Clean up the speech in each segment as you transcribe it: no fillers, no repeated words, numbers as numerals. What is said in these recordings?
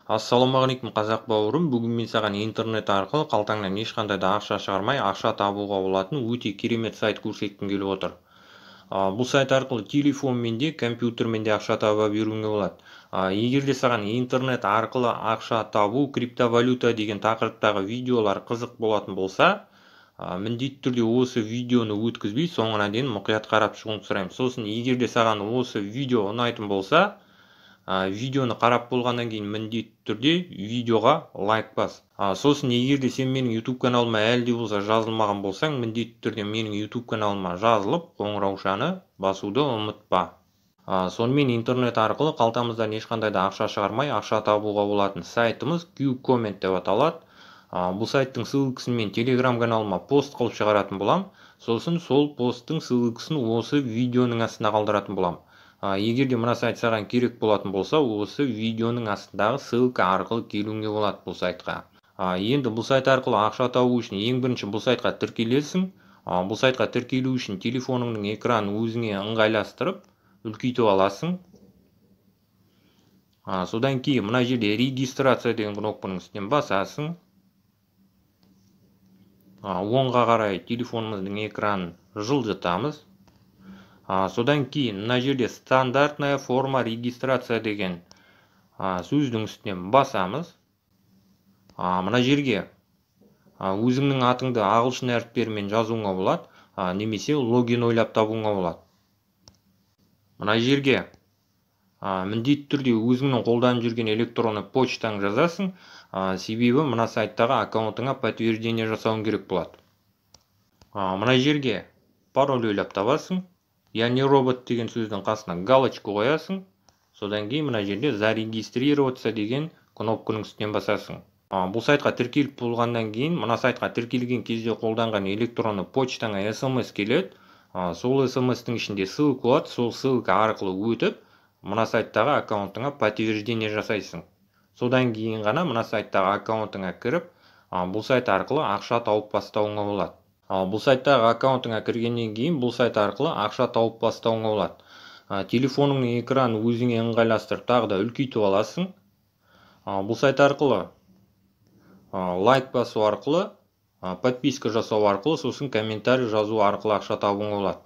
Ассалаумағалейкум, қазақ бауырым. Бүгін мен саған интернет арқылы қалтаңнан ешқандай да ақша шығармай, ақша табуға болатын өте керемет сайт көрсеткім келіп отыр. Бұл сайт арқылы телефонмен де, компьютермен де ақша таба беруіңе болады. Егер де саған интернет арқылы ақша табу, криптовалюта деген тақырыптағы видеолар қызық болатын болса, міндетті түрде осы видеоны өткізбей соңына дейін мұқият қарап шығуыңды сұраймын. Сосын егер де саған осы видео ұнайтын болса, видеоны қарап болғаннан кейін міндетті түрде видеоға лайк бас. Сосын егер де сен менің YouTube каналыма әлі де болса жазылмаған болсаң, міндетті түрде менің YouTube каналыма жазылып, қоңыраушаны басуды ұмытпа. Сонымен интернет арқылы қалтамыздан ешқандай да ақша шығармай, ақша табуға болатын сайтымыз Qcomment деп аталады. Бұл сайттың ссылкасын мен Telegram каналыма пост қылып шығаратын болам. Сосын сол посттың ссылкасын осы видеоның астына қалдыратын болам. Егер де мына сайт саған керек болатын болса, осы видеоның астындағы ссылка арқылы келуіңе болады бұл сайтқа. Енді бұл сайт арқылы ақша табу үшін ең бірінші бұл сайтқа тіркелесің. Бұл сайтқа тіркелу үшін телефоныңның экранын өзіңе ыңғайластырып, үлкейтіп аласың. Содан кейін мына жерде регистрация деген кнопканың үстінен басасың. Оңға қарай телефонымыздың экранын жылжытамыз. Содан кейін мына жерде стандартная форма регистрация деген сөздің үстінен басамыз. Мына жерге өзіңнің атыңды ағылшын әріптерімен жазуыңа болады, немесе логин ойлап табуыңа болады. Мына жерге міндетті түрде өзіңнің қолданып жүрген электронды почтаңды жазасың, себебі мына сайттағы аккаунтыңа подтверждение жасауың керек болады. Мына жерге пароль ойлап табасың. Я не робот деген сөздің қасына галочка қоясың. Содан кейін мына жерде зарегистрироваться деген кнопканың үстінен басасың. Бұл сайтқа тіркеліп болғаннан кейін, мына сайтқа тіркелген кезде қолданған электронды почтаңа СМС келеді. Сол СМС-тің ішінде ссылка болады. Сол ссылка арқылы өтіп, мына сайттағы аккаунтыңа подтверждение жасайсың. Содан кейін ғана мына сайттағы аккаунтыңа кіріп, бұл сайт арқылы ақша тауып бастауыңа болады. Бұл сайттағы аккаунтыңа кіргеннен кейін бұл сайт арқылы ақша тауып бастауыңа болады. Телефоныңның экранын өзіңе ыңғайластырып тағы да үлкейтіп аласың. Бұл сайт арқылы лайк басу арқылы, подписка жасау арқылы, сосын комментарий жазу арқылы ақша табуыңа болады.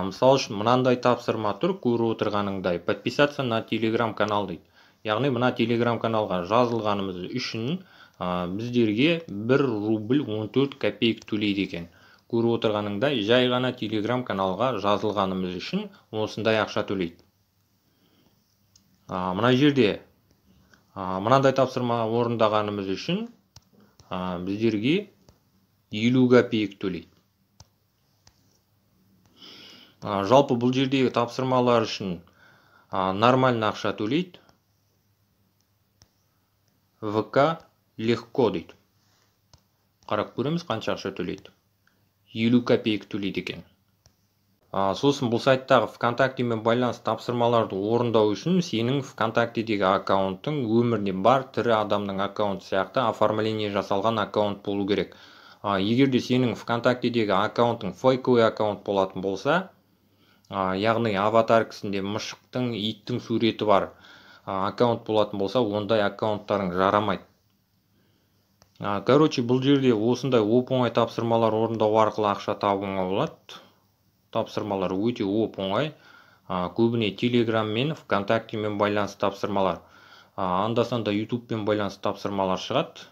Мысалы үшін мынандай тапсырма тұр, көріп отырғаныңдай, подписаться на телеграм канал дейді. Яғни мына телеграм каналға жазылғанымыз үшін біздерге 1 рубль 14 копеек төлейді екен. Көріп отырғаныңдай, жай ғана телеграм каналға жазылғанымыз үшін осындай ақша төлейді. Мына жерде мынандай тапсырма орындағанымыз үшін біздерге 50 копеек төлейді. Жалпы бұл жердегі тапсырмалар үшін нормально ақша төлейді. ВК легко дейді. Қарап көреміз қанша ақша төлейді. 50 копеек төлейді екен. Сосын бұл сайттағы ВКонтактемен байланысты тапсырмаларды орындау үшін сенің ВКонтактедегі аккаунтың өмірде бар тірі адамның аккаунты сияқты оформление жасалған аккаунт болу керек. Егер де сенің ВКонтактедегі аккаунтың фейковый аккаунт болатын болса, яғни аватаркасында мышықтың, иттің суреті бар аккаунт болатын болса, ондай аккаунттарың жарамайды. Короче, бұл жерде осындай оп-оңай тапсырмалар орындау арқылы ақша табуға болады. Тапсырмалар өте оп-оңай. Көбіне Telegram мен ВКонтактемен байланысты тапсырмалар. Анда-санда YouTube-пен байланысты тапсырмалар шығады.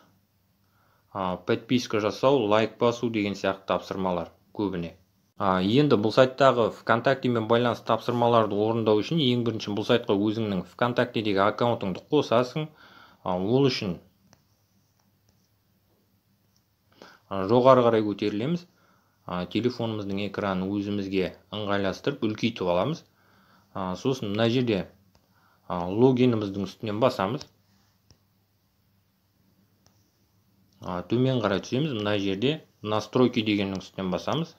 Подписка жасау, лайк басу деген сияқты тапсырмалар көбіне. Енді бұл сайттағы ВКонтактемен байланысты тапсырмаларды орындау үшін ең бірінші бұл сайтқа өзіңнің ВКонтактедегі аккаунтыңды қосасың. Ол үшін жоғары қарай көтерілеміз. Телефонымыздың экранын өзімізге ыңғайластырып үлкейтіп аламыз. Сосын мына жерде логиніміздің үстінен басамыз. Төмен қарай түсеміз. Мына жерде настройки дегеннің үстінен басамыз.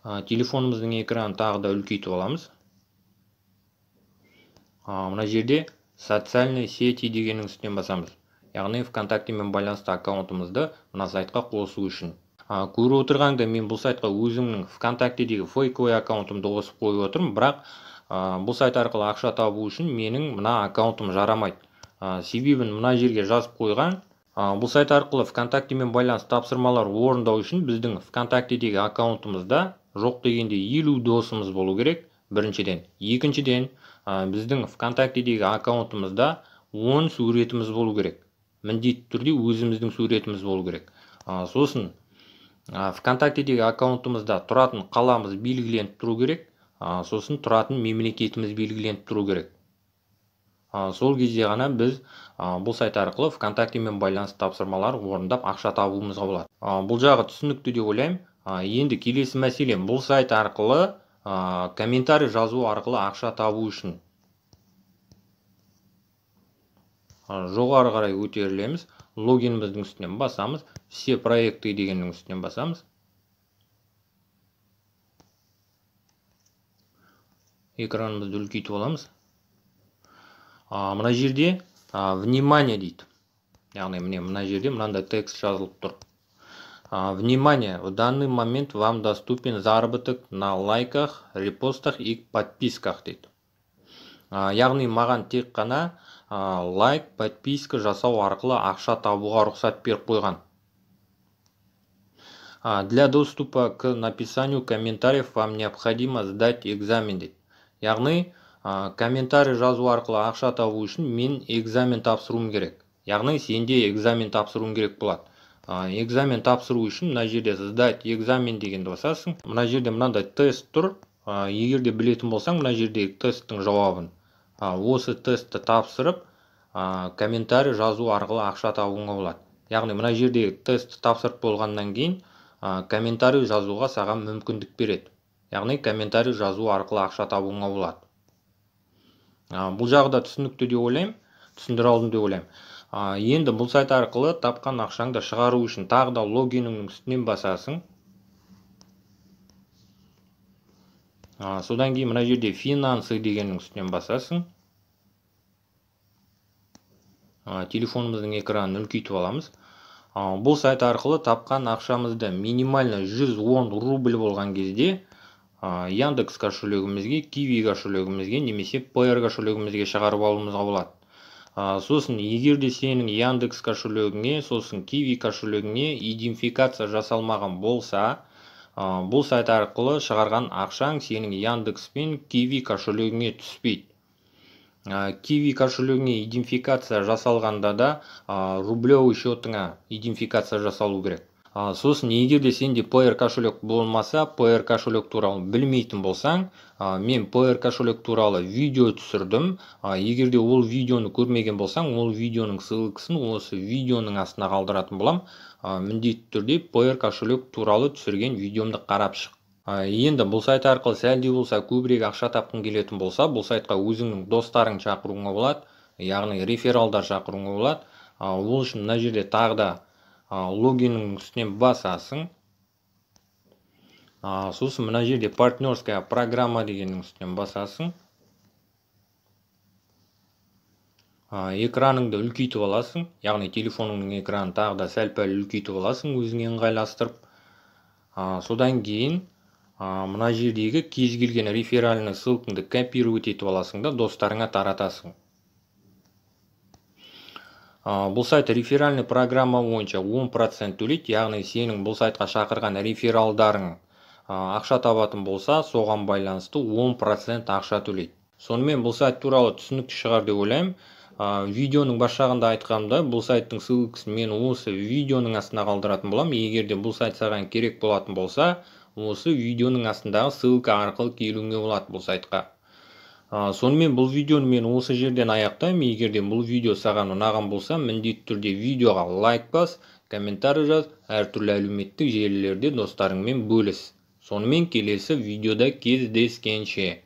Телефонымыздың экранын тағы да үлкейтіп аламыз. Мына жерде социальные сети дегеннің үстінен басамыз. Яғни ВКонтактемен байланысты аккаунтымызды мына сайтқа қосу үшін. Көріп отырғандай, мен бұл сайтқа өзімнің ВКонтактедегі фейковый аккаунтымды қосып қойып отырмын, бірақ Бұл сайт арқылы ақша табу үшін менің мына аккаунтым жарамайды. Себебін мына жерге жазып қойған. Бұл сайт арқылы ВКонтактемен байланысты тапсырмалар орындау үшін біздің ВКонтактедегі аккаунтымызда жоқ дегенде 50 досымыз болу керек, біріншіден. Екіншіден, біздің ВКонтактедегі аккаунтымызда 10 суретіміз болу керек. Міндетті түрде өзіміздің суретіміз болу керек. Сосын ВКонтактедегі аккаунтымызда тұратын қаламыз белгіленіп тұру керек, сосын тұратын мемлекетіміз белгіленіп тұру керек. Сол кезде ғана біз бұл сайт арқылы ВКонтактемен байланысты тапсырмалар орындап ақша табуымызға болады. Бұл жағы түсінікті деп ойлаймын. Енді келесі мәселе, бұл сайт арқылы комментарий жазу арқылы ақша табу үшін жоғары қарай көтерілеміз, логиніміздің үстінен басамыз, все проекты дегеннің үстінен басамыз. Экранымызды үлкейтіп аламыз. Мына жерде внимание дейді. Яғни міне мына жерде мынандай текст жазылып тұр. Внимание, в данный момент вам доступен заработок на лайках, репостах и подписках дейді. Яғни маған тек қана лайк, подписка жасау арқылы ақша табуға рұқсат беріп қойған. Для доступа к написанию комментариев вам необходимо сдать экзамен дейді. Яғни комментарий жазу арқылы ақша табу үшін мен экзамен тапсыруым керек. Яғни сенде экзамен тапсыруың керек болады. Экзамен тапсыру үшін мына жерде сдать экзамен дегенді басасың. Мына жерде мынандай тест тұр. Егер де білетін болсаң, мына жердегі тесттің жауабын, осы тестті тапсырып, комментарий жазу арқылы ақша табуыңа болады. Яғни мына жердегі тестті тапсырып болғаннан кейін комментарий жазуға саған мүмкіндік береді. Яғни комментарий жазу арқылы ақша табуыңа болады. Бұл жағы да түсінікті деп ойлаймын, түсіндіре алдым деп ойлаймын. Енді бұл сайт арқылы тапқан ақшаңды шығару үшін тағы да логиніңнің үстінен басасың. Содан кейін мына жерде финансы дегеннің үстінен басасың. Телефонымыздың экранын үлкейтіп аламыз. Бұл сайт арқылы тапқан ақшамызды минимально 110 рубль болған кезде Яндекс кошелегімізге, Киви кошелегімізге немесе Payeer кошелегімізге шығарып алуымызға болады. Сосын егер де сенің Яндекс кошелегіңе, сосын Киви кошелегіңе идентификация жасалмаған болса, бұл сайт арқылы шығарған ақшаң сенің Яндекс пен Киви кошелегіңе түспейді. Киви кошелегіңе идентификация жасалғанда да рублевый счетыңа идентификация жасалу керек. Сосын егер де сенде Payeer кошелек болмаса, Payeer кошелек туралы білмейтін болсаң, мен Payeer кошелек туралы видео түсірдім. Егер де ол видеоны көрмеген болсаң, ол видеоның ссылкасын осы видеоның астына қалдыратын болам. Міндетті түрде Payeer кошелек туралы түсірген видеомды қарап шық. Енді бұл сайт арқылы сәл де болса көбірек ақша тапқың келетін болса, бұл сайтқа өзіңнің достарың шақыруыңа болады, яғни рефералдар шақыруыңа болады. Ол үшін мына жерде тағы да логиннің үстінен басасың. Сосын мына жерде партнерская программа дегеннің үстінен басасың. Экраныңды үлкейтіп аласың, яғни телефоныңның экранын тағы да сәл-пәл үлкейтіп аласың, өзіңе ыңғайластырып. Содан кейін мына жердегі кез келген реферальный ссылкаңды копировать етіп аласың да достарыңа таратасың. Бұл сайт реферальный программа бойынша 10% төлейді, яғни сенің бұл сайтқа шақырған рефералдарың ақша табатын болса, соған байланысты 10% ақша төлейді. Сонымен бұл сайт туралы түсінікті шығар деп ойлаймын. Видеоның бас жағында айтқанымда, бұл сайттың ссылкасын мен осы видеоның астына қалдыратын боламын. Егер де бұл сайт саған керек болатын болса, осы видеоның астындағы ссылка арқылы келуіңе болады бұл сайтқа. Сонымен бұл видеоны мен осы жерден аяқтаймын. Егер де бұл видео саған ұнаған болса, міндетті түрде видеоға лайк бас, комментарий жаз, әртүрлі әлеуметтік желілерде достарыңмен бөліс. Сонымен келесі видеода кездескенше.